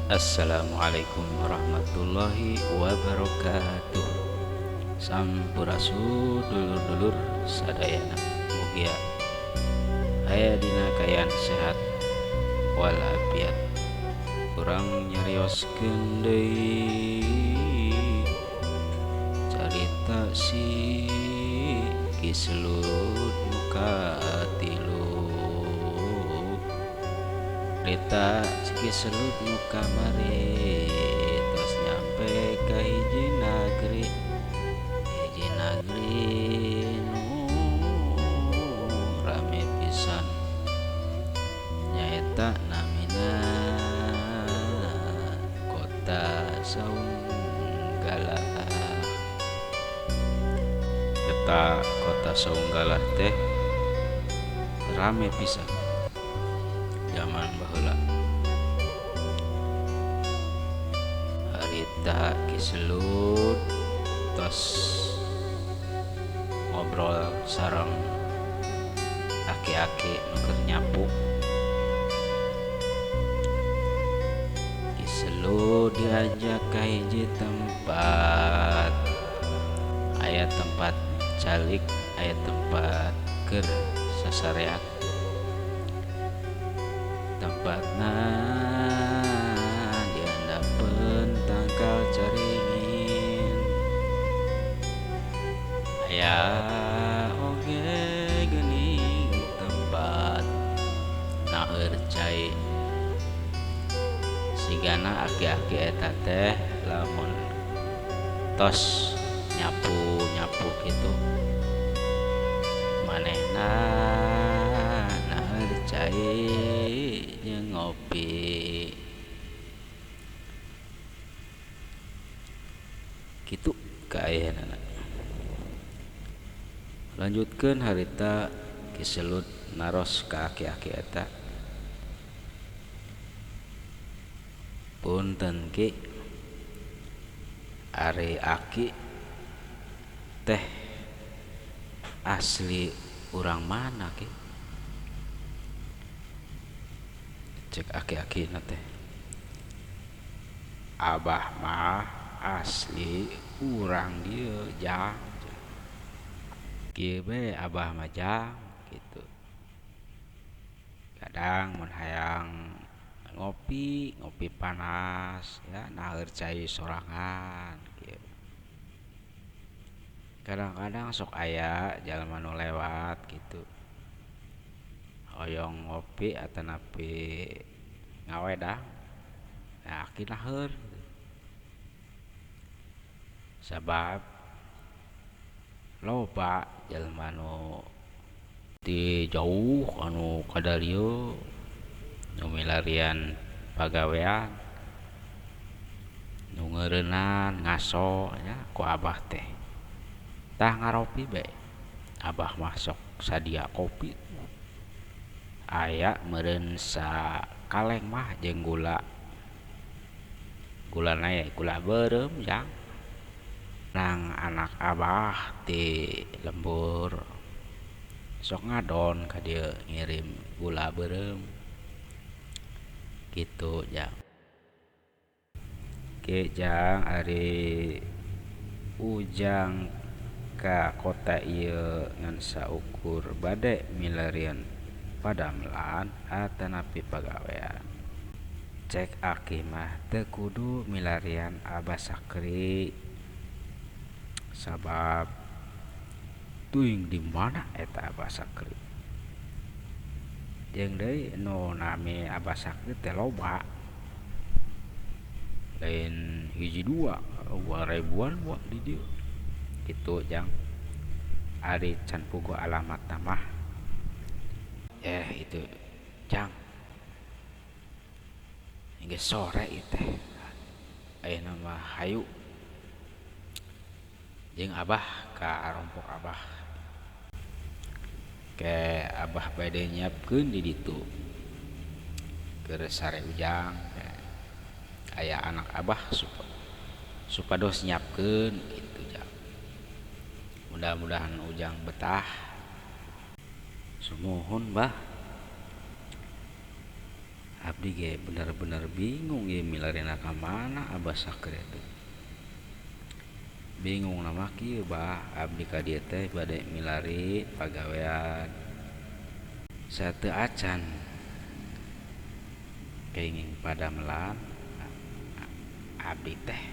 Assalamualaikum warahmatullahi wabarakatuh. Sampurasun dulur-dulur sadayana, mugia aya dina kaayaan sehat walafiat. Urang nyarioskeun deui carita si Ki Selut nu katilu. Carita si Ki Selut nu kamari tos nyampe ka hiji nagri, hiji nagri nu rame pisan, nyaeta namina Kota Saunggalah. Eta Kota Saunggalah teh rame pisan zaman baheula. Harita Ki Selut tos ngobrol sareng aki-aki nu keur nyapu. Ki Selut diajak ka hiji tempat, aya tempat calik, aya tempat keur sasarean. Tempatna dihandapeun tangkal caringin, aya oge geuning tempat naheur cai. Sigana aki-aki eta teh lamun tos nyapu-nyapu kitu manehna naheur cai jeung ngopi kitu kaayaanana. Lanjutkeun harita Ki Selut naros ka aki-aki eta, punten Ki, ari aki teh asli urang mana Ki? Cek aki-aki na teh, abah mah asli urang dieu jang, kieu bae abah mah jang kitu. Kadang mun hayang ngopi, ngopi panas ya naheur cai sorangan kieu. Kadang-kadang sok aya jalma nu lewat kitu hoyong ngopi atanapi ngawedang, nah aki naheur. Sabab loba jalma nu ti jauh anu kadalieu nu milarian pagawean, nu ngeureunnan ngaso nya ku abah teh. Tah ngaropi bae abah mah sok sadia kopi, aya meureun sakaleng mah jeung gula, gulana ye gula beureum jang. Nang anak abah ti lembur sok ngadon ka dieu ngirim gula beureum kitu jang. Ki jang, ari ujang ka kota ieu ngan saukur bade milarian padamelan atanapi pagawean. Cek aki mah teu kudu milarian Abah Sakri, sabab teuing di mana eta Abah Sakri. Jeung deui nu nami Abah Sakri teh loba, lain hiji dua, ribuan wa di dieu kitu jang. Ari can puguh alamatna mah itu jang, geus sore ieu teh, ayeuna mah hayu jeung abah ka rompok abah. Ke abah bade nyiapkeun di ditu keur sare ujang, aya anak abah supados nyiapkeun kitu jang. Mudah-mudahan ujang betah. Sumuhun bah. Abdi ge bener-bener bingung ieu milarina ka mana Abah Sakri teh. Bingung nama kieu bah, abdi ka dieu teh bade milari pagawean. Sateu acan kenging padamelan abdi teh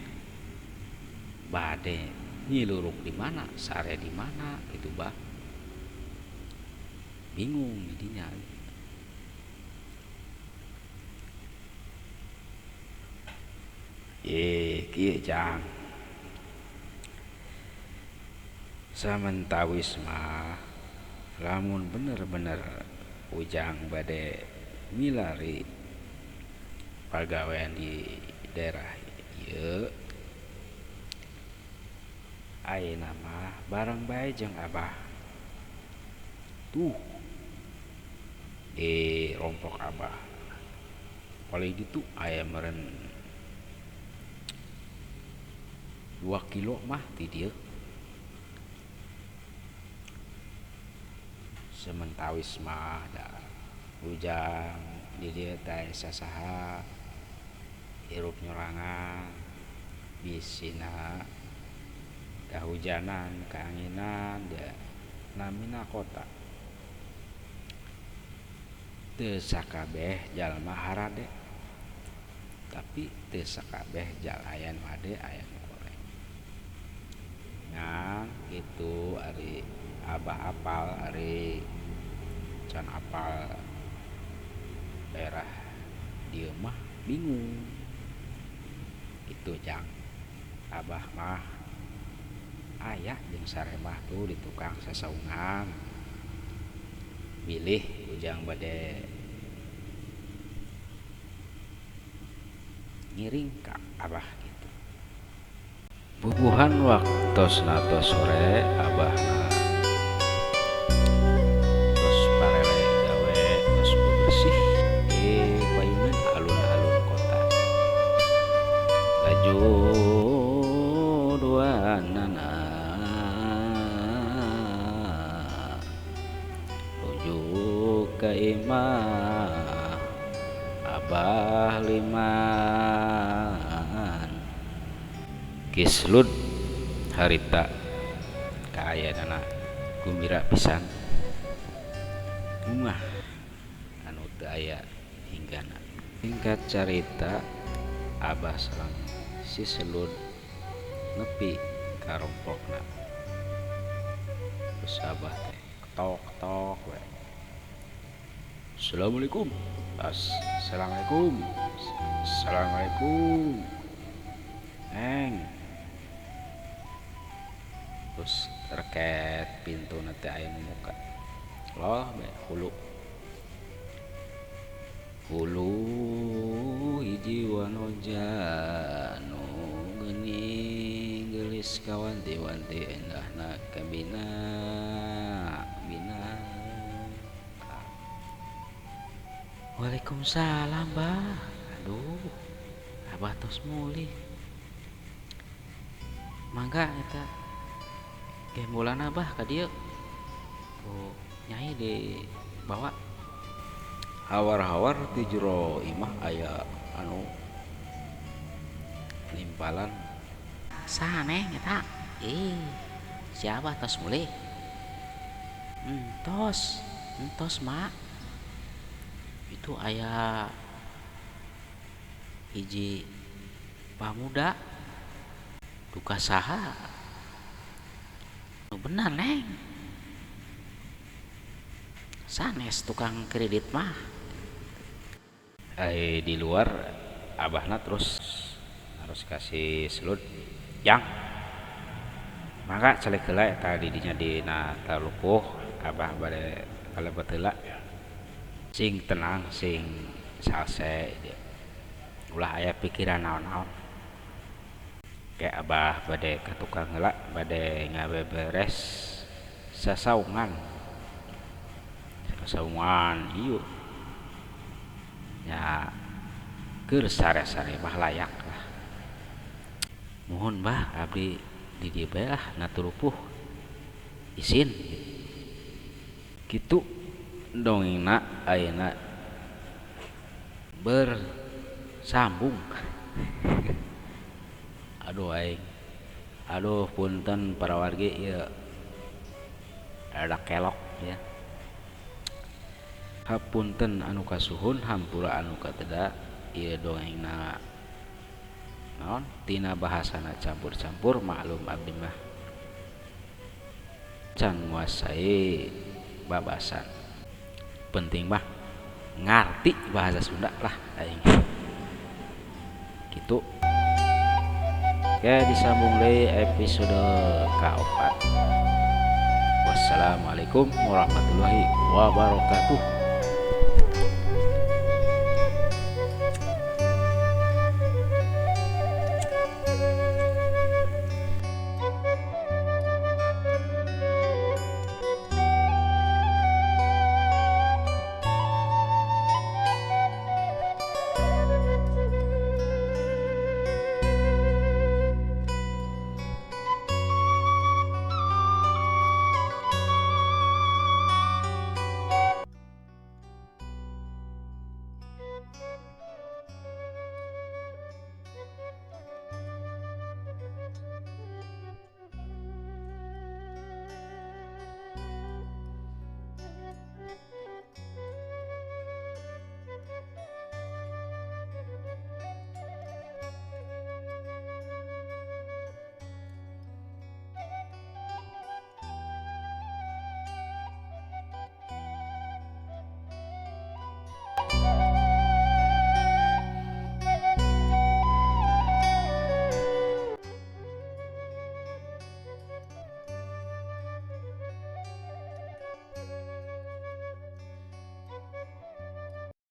bade nyiluruk di mana, sare di mana gitu bah. Bingung jadinya. Kieu jang. Samentawis mah lamun bener-bener ujang bade milari pagawean di daerah ieu ayeuna mah bareng bae jeung abah. Tuh di rompok abah paling ditu aya meureun 2 kilo mah ti dieu. Sementawis mah da ujang di dieu teh sasaha hirup nyorangan bisina kahujanan kaanginan da namina kota. Teu sakabeh jalma harade tapi teu sakabeh aya nu hade aya nu goreng. Ngan kitu ari abah apal ari can apal daerah dieu mah bingung. Kitu jang. Abah mah aya jeung saremah tuh di tukang sasaungan. Bilih ujang bade ngiring ka abah gitu. Bubuhan waktosna tos sore abahna tos parele gawe tos bebersih di payunan alun-alun kota. Laju duanana nuju ka imah Abah Liman. Kislud harita kaayaanana gumbira pisan. Bungah anu teu aya hinggana. Singkat carita Abah sareng si Selud nepi ka rompokna. Terus Abah teh ketok-ketok we. Assalamualaikum. Assalamualaikum. Assalamualaikum. Neng. Terus reket pintu teh aya nu muka. Loh be hulu. Hulu hiji wanoja nu geuning geulis kawanti-wanti endahna kabina bina. Waalaikumsalam bah. Aduh, abah tos mulih. Mangga eta gembolana bah ka dieu. Ku nyai dibawa. Hawar-hawar ti jero imah aya anu nimpalan. Saha neng eta? Ih, si abah tos mulih. Entos, entos mak. Itu aya hiji pamuda duka saha. Nu bener neng. Sanes tukang kredit mah. Di luar abahna terus harus kasih selut yang mangga calek heula eta di dinya dina talupuh abah bade kalebet heula. Sing tenang sing salse ulah aya pikiran naon-naon. Ke abah bade ka tukang heula bade ngabeberes sasaungan. Sasaungan ieu nya keur sare-sare mah layak lah. Muhun bah abdi di dieu bae lah naturupuh isin kitu dongengna ayeuna Bersambung. Aduh aing. Aduh punten para wargi ieu rada kelok ya. Hapunten anu kasuhun hampura anu kateda ieu dongengna naon tina bahasana campur-campur maklum abdi mah can nguasai babasan. Penting mah ngarti bahasa Sunda lah aing. Gitu. Oke, disambung deui episode ka-4. Wassalamualaikum warahmatullahi wabarakatuh.